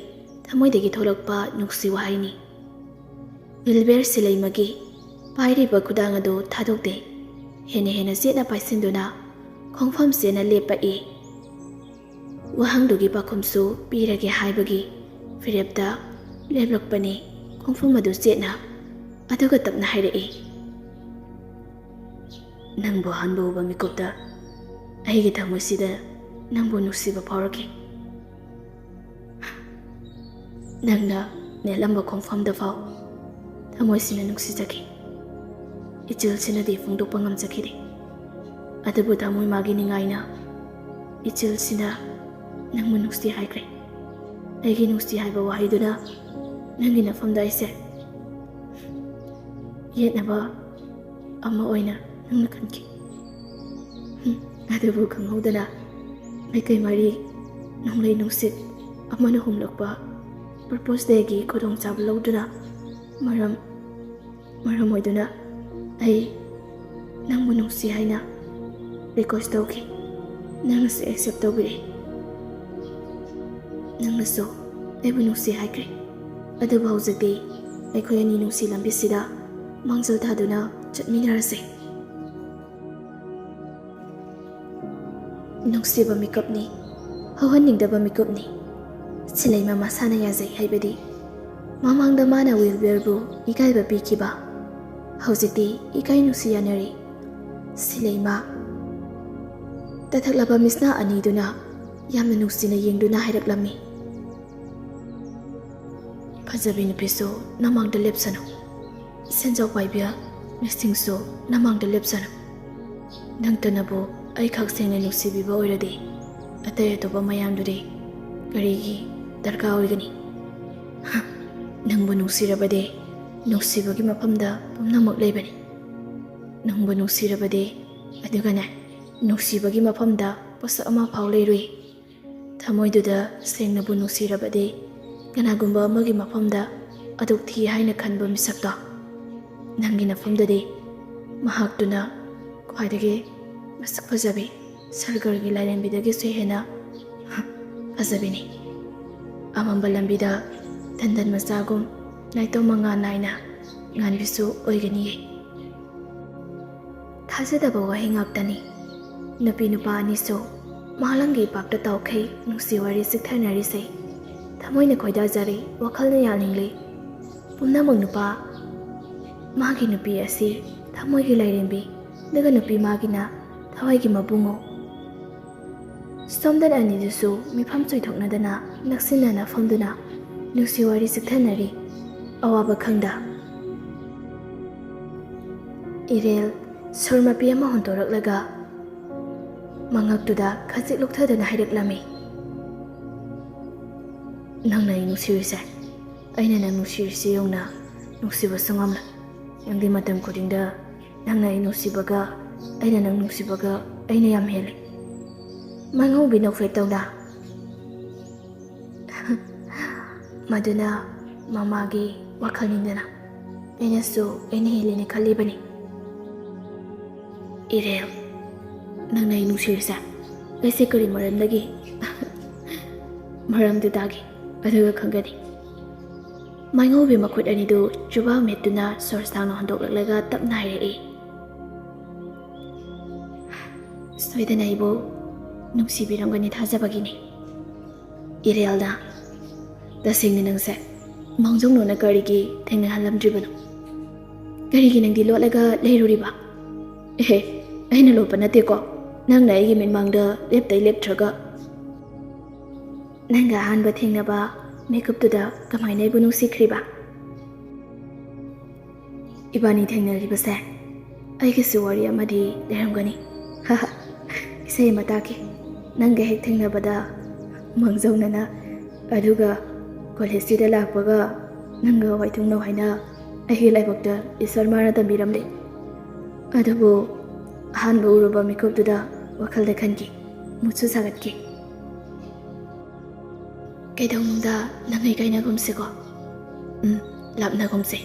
ꯊꯃꯣꯏꯗꯒꯤ ꯊꯣꯛꯂꯛꯄ ꯅꯨꯡꯁꯤ ꯋꯥꯍꯩꯅꯤ꯫ ꯋꯤꯜꯕꯦꯔ ꯁꯤꯂꯩꯃꯒꯤ ꯄꯥꯏꯔꯤꯕ ꯈꯨꯗꯥꯡ ꯑꯗꯨ ꯊꯥꯗꯣꯛꯇꯦ꯫ ꯍꯦꯟꯅ ꯍꯦꯟꯅ ꯆꯦꯠꯅ ꯄꯥꯏꯁꯤꯟꯗꯨꯅ ꯈꯣꯡꯐꯝ ꯆꯦꯠꯅ ꯂꯦꯞꯄꯛꯏ꯫ ꯋꯥꯍꯪꯗꯨꯒꯤ ꯄꯥꯎꯈꯨꯝꯁꯨ ꯄꯤꯔꯒꯦ ꯍꯥꯏꯕꯒꯤ ꯐꯤꯔꯦꯞꯇ ꯂꯦꯞꯂꯛꯄꯅꯤ ꯈꯣꯡꯐꯝ ꯑꯗꯨ ꯆꯦꯠꯅ꯫ ꯑꯗꯨꯒ ꯇꯞꯅ ꯍꯥꯏꯔꯛꯏ, "ꯅꯪꯕꯨ ꯑꯍꯥꯟꯕ ꯎꯕ ꯃꯤꯀꯨꯞꯇ ꯑꯩꯒꯤ ꯊꯃꯣꯏꯁꯤꯗ ꯅꯪꯕꯨ ꯅꯨꯡꯁꯤꯕ ꯐꯥꯎꯔꯛꯈꯤ꯫ ꯅꯪꯅ ꯅꯦꯠꯂꯝꯕ ꯈꯣꯡꯐꯝꯗ ꯐꯥꯎ ꯊꯃꯣꯏꯁꯤꯅ ꯅꯨꯡꯁꯤꯖꯈꯤ꯫ ꯏꯆꯤꯜꯁꯤꯅꯗꯤ ꯐꯣꯡꯗꯣꯛꯄ ꯉꯝꯖꯈꯤꯗꯦ꯫ ꯑꯗꯨꯕꯨ ꯊꯃꯣꯏ ꯃꯥꯒꯤ ꯅꯤꯡꯉꯥꯏꯅ ꯏꯆꯤꯜꯁꯤꯅ ꯅꯪꯕꯨ ꯅꯨꯡꯁꯤ ꯍꯥꯏꯈ꯭ꯔꯦ꯫ ꯑꯩꯒꯤ ꯅꯨꯡꯁꯤ ꯍꯥꯏꯕ ꯋꯥꯍꯩꯗꯨꯅ ꯅꯪꯒꯤ ꯅꯐꯝꯗ ꯑꯩꯁꯦ ꯌꯦꯠꯅꯕ ꯑꯃ ꯑꯣꯏꯅ ꯅꯪꯅ ꯈꯟꯈꯤ꯫ ꯍꯨꯝ, ꯑꯗꯨꯕꯨ ꯈꯪꯍꯧꯗꯅ ꯃꯥꯏꯀꯩ ꯃꯔꯤ ꯅꯣꯡꯂꯩ ꯅꯨꯡꯁꯤꯠ ꯑꯃꯅ ꯍꯨꯝꯂꯛꯄ ꯄꯔꯄꯣꯁ ꯗꯦꯒꯤ ꯈꯨꯗꯣꯡꯆꯥꯕ ꯂꯧꯗꯨꯅ ꯃꯔꯝ, ꯃꯔꯝ ꯑꯣꯏꯗꯨꯅ ꯑꯩ ꯅꯪꯕꯨ ꯅꯨꯡꯁꯤ ꯍꯥꯏꯅ ꯔꯤꯀ꯭ꯋꯦꯁ ꯇꯧꯈꯤ꯫ ꯅꯪꯅꯁꯨ ꯑꯦꯛꯁꯦꯞ ꯇꯧꯕꯤꯔꯛꯏ꯫ ꯅꯪꯅꯁꯨ ꯑꯩꯕꯨ ꯅꯨꯡꯁꯤ ꯍꯥꯏꯈ꯭ꯔꯦ꯫ ꯑꯗꯨꯕꯨ ꯍꯧꯖꯤꯛꯇꯤ ꯑꯩꯈꯣꯏ ꯑꯅꯤ ꯅꯨꯡꯁꯤ ꯂꯝꯕꯤꯁꯤꯗ ꯃꯥꯡꯖꯤꯜ ꯊꯥꯗꯨꯅ ꯆꯠꯃꯤꯟꯅꯔꯁꯦ꯫" ꯅꯨꯡꯁꯤꯕ ꯃꯤꯀꯨꯞꯅꯤ, ꯍꯧꯍꯟꯅꯤꯡꯗꯕ ꯃꯤꯀꯨꯞꯅꯤ꯫ ꯁꯤꯂꯩꯃ ꯃꯁꯥꯅ ꯌꯥꯖꯩ ꯍꯥꯏꯕꯗꯤ, ꯃꯃꯥꯡꯗ ꯃꯥꯅ ꯋꯤꯜꯕꯔꯕꯨ ꯏꯀꯥꯏꯕ ꯄꯤꯈꯤꯕ, ꯍꯧꯖꯤꯛꯇꯤ ꯏꯀꯥꯏ ꯅꯨꯡꯁꯤ ꯌꯥꯅꯔꯦ꯫ ꯁꯤꯂꯩꯃ꯫ ꯇꯊꯛꯂꯕ ꯃꯤꯁꯅꯥ ꯑꯅꯤꯗꯨꯅ ꯌꯥꯝꯅ ꯅꯨꯡꯁꯤꯅ ꯌꯦꯡꯗꯨꯅ ꯍꯥꯏꯔꯛꯂꯝꯃꯤ, "ꯐꯖꯕꯤ ꯅꯨꯄꯤꯁꯨ ꯅꯃꯥꯡꯗ ꯂꯦꯞꯁꯅꯨ, ꯁꯦꯟꯖꯥꯎ ꯄꯥꯏꯕꯤ ꯃꯤꯁꯤꯡꯁꯨ ꯅꯃꯥꯡꯗ ꯂꯦꯞꯁꯅꯨ꯫ ꯅꯪꯇꯅꯕꯨ ꯑꯩ ꯈꯛ ꯁꯦꯡꯅ ꯅꯨꯡꯁꯤꯕꯤꯕ ꯑꯣꯏꯔꯗꯤ, ꯑꯇꯩ ꯑꯇꯣꯞꯄ ꯃꯌꯥꯝꯗꯨꯗꯤ ꯀꯔꯤꯒꯤ ꯗꯔꯀꯥꯔ ꯑꯣꯏꯒꯅꯤ? ꯍ, ꯅꯪꯕꯨ ꯅꯨꯡꯁꯤꯔꯕꯗꯤ ꯅꯨꯡꯁꯤꯕꯒꯤ ꯃꯐꯝꯗ ꯄꯨꯝꯅꯃꯛ ꯂꯩꯕꯅꯤ꯫ ꯅꯪꯕꯨ ꯅꯨꯡꯁꯤꯔꯕꯗꯤ, ꯑꯗꯨꯒꯅꯦ, ꯅꯨꯡꯁꯤꯕꯒꯤ ꯃꯐꯝꯗ ꯄꯣꯠꯁꯛ ꯑꯃ ꯐꯥꯎ ꯂꯩꯔꯨꯏ꯫ ꯊꯃꯣꯏꯗꯨꯗ ꯁꯦꯡꯅꯕꯨ ꯅꯨꯡꯁꯤꯔꯕꯗꯤ, ꯀꯅꯥꯒꯨꯝꯕ ꯑꯃꯒꯤ ꯃꯐꯝꯗ ꯑꯗꯨꯛ ꯊꯤ ꯍꯥꯏꯅ ꯈꯟꯕ ꯃꯤꯁꯛꯇꯣ, ꯅꯪꯒꯤ ꯅꯐꯝꯗꯗꯤ ꯃꯍꯥꯛꯇꯨꯅ ꯈ꯭ꯋꯥꯏꯗꯒꯤ ꯃꯁꯛ ꯐꯖꯕꯤ, ꯁꯔꯒꯔꯒꯤ ꯂꯥꯏꯔꯦꯝꯕꯤꯗꯒꯤꯁꯨ ꯍꯦꯟꯅ ꯐꯖꯕꯤꯅꯤ꯫ ꯑꯃꯝꯕ ꯂꯝꯕꯤꯗ ꯇꯟꯗꯟ ꯃꯆꯥꯒꯨꯝ ꯅꯥꯏꯇꯣꯝ ꯃꯉꯥꯜ ꯅꯥꯏꯅ ꯉꯥꯟꯕꯤꯁꯨ ꯑꯣꯏꯒꯅꯤꯌꯦ꯫ ꯊꯥꯖꯗꯕ ꯋꯥꯍꯩ ꯉꯥꯛꯇꯅꯤ꯫ ꯅꯨꯄꯤ ꯅꯨꯄꯥ ꯑꯅꯤꯁꯨ ꯃꯥꯂꯪꯒꯤ ꯏꯄꯥꯛꯇ ꯇꯥꯎꯈꯩ ꯅꯨꯡꯁꯤ ꯋꯥꯔꯤ ꯆꯤꯛꯊꯅꯔꯤꯁꯦ꯫ ꯊꯃꯣꯏꯅ ꯈꯣꯏꯗꯥꯖꯔꯤ, ꯋꯥꯈꯜꯅ ꯌꯥꯅꯤꯡꯂꯤ꯫ ꯄꯨꯝꯅꯃꯛ ꯅꯨꯄꯥ ꯃꯥꯒꯤ ꯅꯨꯄꯤ ꯑꯁꯤ ꯊꯃꯣꯏꯒꯤ ꯂꯥꯏꯔꯦꯝꯕꯤ, ꯑꯗꯨꯒ ꯅꯨꯄꯤ ꯃꯥꯒꯤꯅ ꯊꯋꯥꯏꯒꯤ ꯃꯕꯨꯡꯉꯣ꯫ ꯁꯣꯝꯗꯅ ꯑꯅꯤꯗꯨꯁꯨ ꯃꯤꯐꯝ ꯆꯣꯏꯊꯣꯛꯅꯗꯅ ꯅꯛꯁꯤꯟꯅꯅ ꯐꯝꯗꯨꯅ ꯅꯨꯡꯁꯤ ꯋꯥꯔꯤ ꯆꯤꯛꯊꯅꯔꯤ, ꯑꯋꯥꯕ ꯈꯪꯗ꯫ ꯏꯔꯦꯜ ꯁꯨꯔ ꯃꯄꯤ ꯑꯃ ꯍꯣꯟꯗꯣꯔꯛꯂꯒ ꯃꯉꯛꯇꯨꯗ ꯈꯖꯤꯛ ꯂꯨꯛꯊꯗꯅ ꯍꯥꯏꯔꯛꯂꯝꯃꯤ, "ꯅꯪꯅ ꯑꯩ ꯅꯨꯡꯁꯤꯔꯤꯁꯦ, ꯑꯩꯅ ꯅꯪ ꯅꯨꯡꯁꯤꯔꯤꯁꯤ ꯌꯧꯅ ꯅꯨꯡꯁꯤꯕꯁꯨ ꯉꯝꯂꯣꯏ꯫ ꯅꯪꯗꯤ ꯃꯇꯝ ꯈꯨꯗꯤꯡꯗ ꯅꯪꯅ ꯑꯩ ꯅꯨꯡꯁꯤꯕꯒ, ꯑꯩꯅ ꯅꯪ ꯅꯨꯡꯁꯤꯕꯒ ꯑꯩꯅ ꯌꯥꯝ ꯍꯦꯜꯂꯤ꯫" ꯃꯥꯏꯉꯧꯕꯤ ꯅꯣꯛꯐꯦꯠ ꯇꯧꯅ, "ꯃꯗꯨꯅ ꯃꯃꯥꯒꯤ ꯋꯥꯈꯜꯅꯤꯗꯅ, ꯑꯩꯅꯁꯨ ꯑꯩꯅ ꯍꯦꯜꯂꯦꯅ ꯈꯜꯂꯤꯕꯅꯤ꯫" "ꯏꯔꯦꯜ, ꯅꯪꯅ ꯑꯩ ꯅꯨꯡꯁꯤꯔꯤꯁꯦ ꯑꯩꯁꯦ ꯀꯔꯤ ꯃꯔꯝꯗꯒꯤ?" "ꯃꯔꯝꯗꯨ ꯇꯥꯒꯦ, ꯑꯗꯨꯒ ꯈꯪꯒꯅꯤ꯫" ꯃꯥꯏꯉꯧꯕꯤ ꯃꯈꯨꯠ ꯑꯅꯤꯗꯨ ꯆꯨꯕꯥ ꯃꯦꯠꯇꯨꯅ ꯁꯣꯔ ꯁꯥꯡꯅ ꯍꯣꯟꯗꯣꯛꯂꯛꯂꯒ ꯇꯞꯅ ꯍꯥꯏꯔꯛꯏ, "ꯁꯣꯏꯗꯅ ꯑꯩꯕꯨ ꯅꯨꯡꯁꯤꯕꯤꯔꯝꯒꯅꯤ ꯊꯥꯖꯕꯒꯤꯅꯤ꯫ ꯏꯔꯦꯜꯅ, "ꯇꯁꯦꯡꯅ ꯅꯪꯁꯦ ꯃꯥꯡꯖꯧꯅꯅ ꯀꯔꯤꯒꯤ ꯊꯦꯡꯅꯍꯜꯂꯝꯗ꯭ꯔꯤꯕꯅꯣ? ꯀꯔꯤꯒꯤ ꯅꯪꯗꯤ ꯂꯣꯠꯂꯒ ꯂꯩꯔꯨꯔꯤꯕ?" "ꯑꯦꯍꯦ, ꯑꯩꯅ ꯂꯣꯠꯄ ꯅꯠꯇꯦꯀꯣ, ꯅꯪꯅ ꯑꯩꯒꯤ ꯃꯤꯠꯃꯥꯡꯗ ꯂꯦꯞꯇꯩ ꯂꯦꯞꯇ꯭ꯔꯒ꯫ ꯅꯪꯒ ꯑꯍꯥꯟꯕ ꯊꯦꯡꯅꯕ ꯃꯤꯀꯨꯞꯇꯨꯗ ꯀꯃꯥꯏꯅ ꯑꯩꯕꯨ ꯅꯨꯡꯁꯤꯈ꯭ꯔꯤꯕ?" "ꯏꯕꯥꯅꯤ ꯊꯦꯡꯅꯔꯤꯕꯁꯦ ꯑꯩꯒꯤꯁꯨ ꯋꯥꯔꯤ ꯑꯃꯗꯤ ꯂꯩꯔꯝꯒꯅꯤ꯫ ꯏꯁꯩ ꯑꯃ ꯇꯥꯈꯤ, ꯅꯪꯒ ꯍꯦꯛ ꯊꯦꯡꯅꯕꯗ ꯃꯥꯡꯖꯧꯅꯅ, ꯑꯗꯨꯒ ꯀꯣꯂꯦꯖꯁꯤꯗ ꯂꯥꯛꯄꯒ ꯅꯪꯒ ꯋꯥꯏꯊꯨꯡꯅꯧ ꯍꯥꯏꯅ ꯑꯩꯒꯤ ꯂꯥꯏꯕꯛꯇ ꯏꯁꯣꯔ ꯃꯥꯅ ꯇꯝꯕꯤꯔꯝꯂꯦ꯫ ꯑꯗꯨꯕꯨ ꯑꯍꯥꯟꯕ ꯎꯔꯨꯕ ꯃꯤꯀꯨꯞꯇꯨꯗ ꯋꯥꯈꯜꯗ ꯈꯟꯈꯤ, ꯃꯨꯠꯁꯨ ꯁꯥꯒꯠꯈꯤ꯫ ꯀꯩꯗꯧꯅꯨꯡꯗ ꯅꯪ ꯑꯩ ꯀꯥꯏꯅꯒꯨꯝꯁꯤꯀꯣ꯫ ꯎꯝ, ꯂꯥꯞꯅꯒꯨꯝꯁꯦ꯫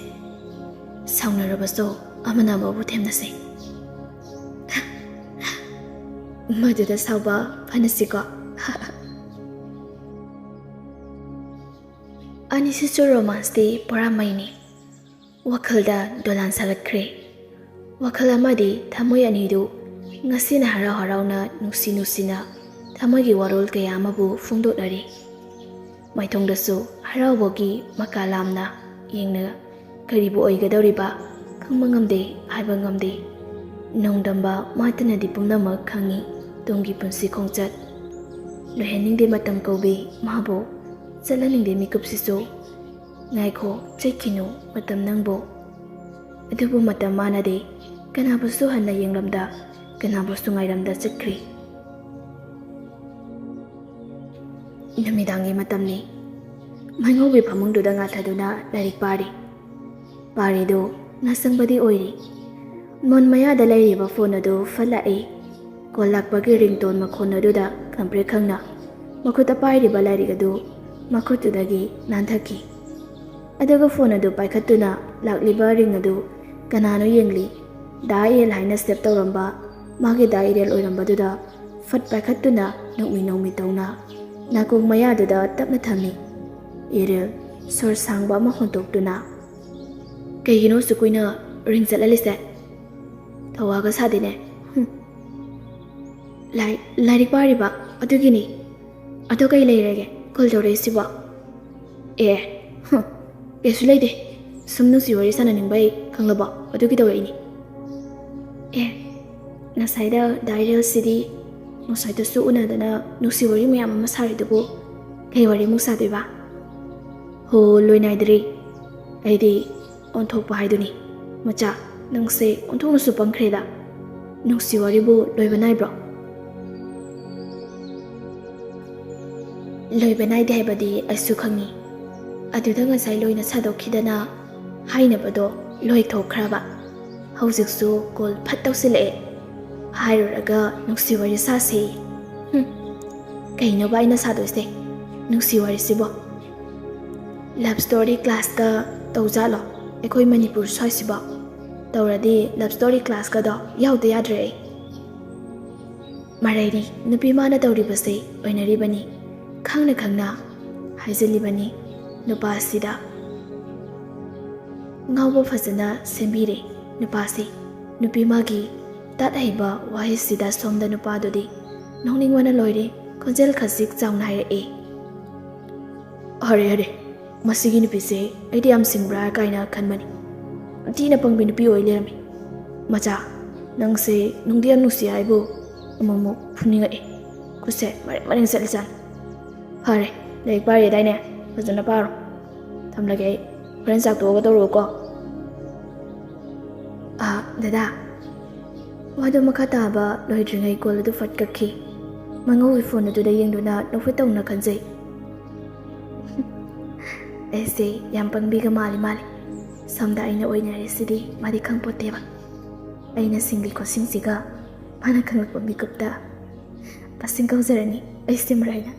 ꯁꯥꯎꯅꯔꯕꯁꯨ ꯑꯃꯅ ꯑꯃꯕꯨ ꯊꯦꯝꯅꯁꯦ꯫ ꯃꯗꯨꯗ ꯁꯥꯎꯕ ꯐꯅꯁꯤꯀꯣ꯫" ꯑꯅꯤꯁꯤꯁꯨ ꯔꯣꯃꯥꯟꯁꯇꯤ ꯄꯨꯔꯥ ꯃꯩꯅꯤ꯫ ꯋꯥꯈꯜꯗ ꯗꯣꯂꯥꯟ ꯁꯥꯒꯠꯈ꯭ꯔꯦ꯫ ꯋꯥꯈꯜ ꯑꯃꯗꯤ ꯊꯃꯣꯏ ꯑꯅꯤꯗꯨ ꯉꯁꯤꯅ ꯍꯔꯥꯎ ꯍꯔꯥꯎꯅ, ꯅꯨꯡꯁꯤ ꯅꯨꯡꯁꯤꯅ ꯊꯃꯣꯏꯒꯤ ꯋꯥꯔꯣꯜ ꯀꯌꯥ ꯑꯃꯕꯨ ꯐꯣꯡꯗꯣꯛꯅꯔꯤ꯫ ꯃꯥꯏꯊꯣꯡꯗꯁꯨ ꯍꯔꯥꯎꯕꯒꯤ ꯃꯀꯥ ꯂꯥꯝꯅ ꯌꯦꯡꯅ, ꯀꯔꯤꯕꯨ ꯑꯣꯏꯒꯗꯧꯔꯤꯕ ꯈꯪꯕ ꯉꯝꯗꯦ, ꯍꯥꯏꯕ ꯉꯝꯗꯦ꯫ ꯅꯣꯡꯗꯝꯕ ꯃꯥꯇꯅꯗꯤ ꯄꯨꯝꯅꯃꯛ ꯈꯪꯏ, ꯇꯨꯡꯒꯤ ꯄꯨꯟꯁꯤ ꯈꯣꯡꯆꯠ꯫ ꯂꯣꯏꯍꯟꯅꯤꯡꯗꯦ ꯃꯇꯝ ꯀꯧꯕꯤ ꯃꯥꯕꯨ, ꯆꯠꯍꯟꯅꯤꯡꯗꯦ ꯃꯤꯀꯨꯞꯁꯤꯁꯨ꯫ ꯉꯥꯏꯈꯣ, ꯆꯠꯈꯤꯅꯨ ꯃꯇꯝ ꯅꯪꯕꯨ꯫ ꯑꯗꯨꯕꯨ ꯃꯇꯝ ꯃꯥꯅꯗꯤ ꯀꯅꯥꯕꯨꯁꯨ ꯍꯟꯅ ꯌꯦꯡꯂꯝꯗ, ꯀꯅꯥꯕꯨꯁꯨ ꯉꯥꯏꯔꯝꯗ ꯆꯠꯈ꯭ꯔꯤ꯫ ꯅꯨꯃꯤꯗꯥꯡꯒꯤ ꯃꯇꯝꯅꯤ꯫ ꯃꯥꯏꯉꯧꯕꯤ ꯐꯃꯨꯡꯗꯨꯗ ꯉꯥꯊꯗꯨꯅ ꯂꯥꯏꯔꯤꯛ ꯄꯥꯔꯤ꯫ ꯄꯥꯔꯤꯗꯨ ꯅꯥꯆꯪꯕꯗꯤ ꯑꯣꯏꯔꯤ꯫ ꯃꯣꯟ ꯃꯌꯥꯗ ꯂꯩꯔꯤꯕ ꯐꯣꯟ ꯑꯗꯨ ꯐꯠ ꯂꯥꯛꯏ꯫ ꯀꯣꯜ ꯂꯥꯛꯄꯒꯤ ꯔꯤꯡꯇꯣꯟ ꯃꯈꯣꯟ ꯑꯗꯨꯗ ꯈꯪꯄ꯭ꯔꯦꯛ ꯈꯪꯅ ꯃꯈꯨꯠꯇ ꯄꯥꯏꯔꯤꯕ ꯂꯥꯏꯔꯤꯛ ꯑꯗꯨ ꯃꯈꯨꯠꯇꯨꯗꯒꯤ ꯅꯥꯟꯊꯈꯤ꯫ ꯑꯗꯨꯒ ꯐꯣꯟ ꯑꯗꯨ ꯄꯥꯏꯈꯠꯇꯨꯅ ꯂꯥꯛꯂꯤꯕ ꯔꯤꯡ ꯑꯗꯨ ꯀꯅꯥꯅꯣ ꯌꯦꯡꯂꯤ꯫ ꯗꯥ ꯏꯔꯦꯜ ꯍꯥꯏꯅ ꯁꯦꯞ ꯇꯧꯔꯝꯕ ꯃꯥꯒꯤ ꯗꯥ ꯏꯔꯦꯜ ꯑꯣꯏꯔꯝꯕꯗꯨꯗ ꯐꯠ ꯄꯥꯏꯈꯠꯇꯨꯅ ꯅꯣꯛꯃꯤ ꯅꯣꯛꯃꯤ ꯇꯧꯅ ꯅꯥꯀꯣꯡ ꯃꯌꯥꯗꯨꯗ ꯇꯞꯅ ꯊꯝꯃꯤ꯫ ꯏꯔꯦꯜ ꯁꯣꯔ ꯁꯥꯡꯕ ꯑꯃ ꯍꯣꯟꯇꯣꯛꯇꯨꯅ, "ꯀꯩꯒꯤꯅꯣ ꯑꯁꯨꯛ ꯀꯨꯏꯅ ꯔꯤꯡ ꯆꯠꯍꯜꯂꯤꯁꯦ? ꯊꯧꯋꯥꯒ ꯁꯥꯗꯦꯅꯦ꯫ ꯍꯨꯝ꯫" ꯂꯥꯏ- ꯂꯥꯏꯔꯤꯛ ꯄꯥꯔꯤꯕ ꯑꯗꯨꯒꯤꯅꯤ꯫ ꯑꯗꯣ ꯀꯩ ꯂꯩꯔꯒꯦ ꯀꯣꯜ ꯇꯧꯔꯛꯏꯁꯤꯕꯣ? ꯑꯦ, ꯍꯨꯝ, ꯀꯩꯁꯨ ꯂꯩꯇꯦ꯫ ꯁꯨꯝ ꯅꯨꯡꯁꯤ ꯋꯥꯔꯤ ꯁꯥꯟꯅꯅꯤꯡꯕꯩ꯫ ꯈꯪꯂꯕꯣ? ꯑꯗꯨꯒꯤ ꯇꯧꯔꯛꯏꯅꯤ꯫ ꯑꯦ, ꯉꯁꯥꯏꯗ ꯗꯥꯏꯔꯦꯜꯁꯤꯗꯤ ꯉꯁꯥꯏꯗꯁꯨ ꯎꯅꯗꯅ ꯅꯨꯡꯁꯤ ꯋꯥꯔꯤ ꯃꯌꯥꯝ ꯑꯃ ꯁꯥꯔꯤꯗꯨꯕꯨ ꯀꯩ ꯋꯥꯔꯤꯃꯨꯛ ꯁꯥꯗꯣꯏꯕ? ꯍꯣ, ꯂꯣꯏ ꯅꯥꯏꯗ꯭ꯔꯤ꯫ ꯑꯩꯗꯤ ꯑꯣꯟꯊꯣꯛꯄ ꯍꯥꯏꯗꯨꯅꯤ꯫ ꯃꯆꯥ, ꯅꯪꯁꯦ ꯑꯣꯟꯊꯣꯛꯅꯁꯨ ꯄꯪꯈ꯭ꯔꯦꯗ꯫ ꯅꯨꯡꯁꯤ ꯋꯥꯔꯤꯕꯨ ꯂꯣꯏꯕ ꯅꯥꯏꯕ꯭ꯔꯣ? ꯂꯣꯏꯕ ꯅꯥꯏꯗꯦ ꯍꯥꯏꯕꯗꯤ ꯑꯩꯁꯨ ꯈꯪꯉꯤ꯫ ꯑꯗꯨꯗ ꯉꯁꯥꯏ ꯂꯣꯏꯅ ꯁꯥꯗꯣꯛꯈꯤꯗꯅ ꯍꯥꯏꯅꯕꯗꯣ ꯂꯣꯏꯊꯣꯛꯈ꯭ꯔꯕ꯫ ꯍꯧꯖꯤꯛꯁꯨ ꯀꯣꯜ ꯐꯠ ꯇꯧꯁꯤꯜꯂꯛꯑꯦ꯫ ꯍꯥꯏꯔꯨꯔꯒ ꯅꯨꯡꯁꯤ ꯋꯥꯔꯤ ꯁꯥꯁꯦ꯫ ꯍꯨꯝ, ꯀꯩꯅꯣꯕ ꯑꯩꯅ ꯁꯥꯗꯣꯏꯁꯦ ꯅꯨꯡꯁꯤ ꯋꯥꯔꯤꯁꯤꯕꯣ? ꯂꯞ ꯁ꯭ꯇꯣꯔꯤ ꯀ꯭ꯂꯥꯁꯀ ꯇꯧꯖꯥꯠꯂꯣ ꯑꯩꯈꯣꯏ ꯃꯅꯤꯄꯨꯔ ꯁ꯭ꯋꯥꯏꯁꯤꯕꯣ? ꯇꯧꯔꯗꯤ ꯂꯞ ꯁ꯭ꯇꯣꯔꯤ ꯀ꯭ꯂꯥꯁꯀꯗꯣ ꯌꯥꯎꯗ ꯌꯥꯗ꯭ꯔꯦ ꯑꯩ꯫ ꯃꯔꯩꯅꯤ, ꯅꯨꯄꯤ ꯃꯥꯅ ꯇꯧꯔꯤꯕꯁꯦ ꯑꯣꯏꯅꯔꯤꯕꯅꯤ꯫ ꯈꯪꯅ ꯈꯪꯅ ꯍꯥꯏꯖꯤꯜꯂꯤꯕꯅꯤ ꯅꯨꯄꯥꯁꯤꯗ꯫ ꯉꯥꯎꯕ ꯐꯖꯅ ꯁꯦꯝꯕꯤꯔꯦ ꯅꯨꯄꯥꯁꯤ꯫ ꯅꯨꯄꯤ ꯃꯥꯒꯤ ꯇꯠ ꯍꯩꯕ ꯋꯥꯍꯩꯁꯤꯗ ꯁꯣꯝꯗ ꯅꯨꯄꯥꯗꯨꯗꯤ ꯅꯣꯛꯅꯤꯡꯕꯅ ꯂꯣꯏꯔꯦ꯫ ꯈꯣꯟꯖꯦꯜ ꯈꯖꯤꯛ ꯆꯥꯎꯅ ꯍꯥꯏꯔꯛꯑꯦ, "ꯑꯔꯦ, ꯑꯔꯦ, ꯃꯁꯤꯒꯤ ꯅꯨꯄꯤꯁꯦ ꯑꯩꯗꯤ ꯌꯥꯝ ꯁꯤꯡꯕ꯭ꯔꯥ ꯀꯥꯏꯅ ꯈꯟꯕꯅꯤ꯫ ꯌꯥꯝ ꯊꯤꯅ ꯄꯪꯕꯤ ꯅꯨꯄꯤ ꯑꯣꯏ ꯂꯩꯔꯝꯃꯤ꯫ ꯃꯆꯥ, ꯅꯪꯁꯦ ꯅꯨꯡꯗꯤ ꯌꯥꯝ ꯅꯨꯡꯁꯤ ꯍꯥꯏꯕꯨ ꯑꯃꯨꯛꯃꯨꯛ ꯐꯨꯅꯤꯡꯉꯛꯑꯦ꯫ ꯈꯨꯠꯁꯦ ꯃꯔꯦꯡ ꯃꯔꯦꯡ ꯆꯠꯂꯤꯖꯥꯠꯅꯤ꯫ ꯐꯔꯦ, ꯂꯥꯏꯔꯤꯛ ꯄꯥꯔꯤꯗꯥꯏꯅꯦ? ꯐꯖꯅ ꯄꯥꯔꯣ꯫ ꯊꯝꯂꯒꯦ ꯑꯩ꯫ ꯍꯣꯔꯦꯟ ꯆꯥꯛ ꯇꯣꯛꯑꯒ ꯇꯧꯔꯛꯎꯀꯣ꯫" "ꯑꯥ, ꯗꯗꯥ꯫" ꯋꯥꯗꯨ ꯃꯈꯥ ꯇꯥꯕ ꯂꯣꯏꯗ꯭ꯔꯤꯉꯩ ꯀꯣꯜ ꯑꯗꯨ ꯐꯠ ꯀꯛꯈꯤ꯫ ꯃꯉꯧꯒꯤ ꯐꯣꯟ ꯑꯗꯨꯗ ꯌꯦꯡꯗꯨꯅ ꯅꯣꯛꯐꯦꯠ ꯇꯧꯅ ꯈꯟꯖꯩ꯫ ꯑꯩꯁꯦ ꯌꯥꯝ ꯄꯪꯕꯤꯒ ꯃꯥꯜꯂꯤ ꯃꯥꯜꯂꯤ꯫ ꯁꯣꯝꯗ ꯑꯩꯅ ꯑꯣꯏꯅꯔꯤꯁꯤꯗꯤ ꯃꯥꯗꯤ ꯈꯪꯄꯣꯠꯇꯦꯕ꯫ ꯑꯩꯅ ꯁꯤꯡꯂꯤ ꯈꯣꯠꯁꯤꯡꯁꯤꯒ ꯃꯥꯅ ꯈꯪꯂꯛꯄ ꯃꯤꯀꯨꯞꯇ ꯃꯁꯤꯡ ꯀꯧꯖꯔꯅꯤ ꯑꯩꯁꯦ ꯃꯔꯥꯏꯅ꯫